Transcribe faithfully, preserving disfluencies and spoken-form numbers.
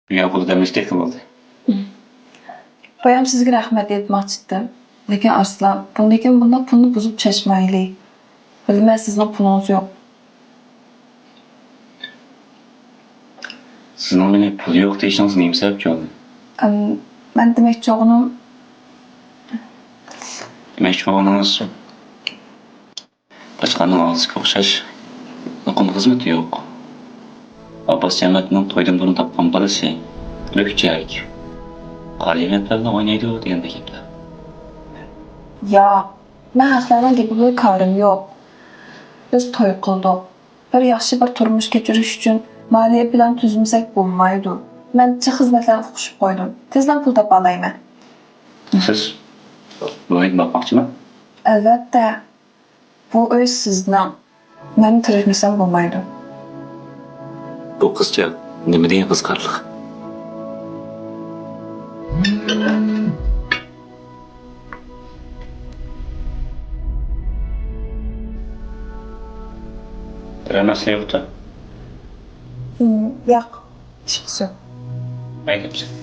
دۇنيا پۇلى دەملىشتەكلا بولدى. بايام سىزگە رەھمەت ئېيتماقچىدىم. لېكىن ئارسلان، بۇندىن كېيىن بۇنداق پۇلنى بۇزۇپ چاچمايلى. بىلىمەن، سىزنىڭ پۇلىڭىز يوق. سىزنىڭ مېنى پۇل يوق دېيىشىڭىز نېمە سەۋەبكە بولدى؟ ئەم، مەن دېمەكچى بولغىنىم، دېمەكچى بولغىنىڭىز، قاچقاننىڭ ئاغزىدىكىگە ئوخشاش، مۇقىم خىزمىتى يوق. ئابباس جەمەتنىڭ تويدىن بۇرۇن تاپقان بالىسى لۈكچەك، قارا يېمەكلەر بىلەن ئوينايدۇ دېگەندەك گەپلەر. ياق، مەن خەقلەرنىڭ گېپى بىلەن كارىم يوق. بىز توي قىلدۇق. بىر ياخشى بىر تۇرمۇش كەچۈرۈش ئۈچۈن مالىيە پىلان تۈزمىسەك بولمايدۇ. مەن جىق خىزمەتلەرگە ئۇقۇشۇپ قويدۇم. تېزلا پۇل تاپالايمەن. سىز بۇ ئۆيدە باقماقچىمۇ؟ ئەلۋەتتە. بۇ ئۆي سىزنىڭ. مەن تىرىشمىسەم بولمايدۇ. بۇ قىزچاق نېمە دېگەن قىزىقارلىق. بىرەر مەسىلە يوقتا؟ ياق، ھېچقىسى يوق. مەيلى.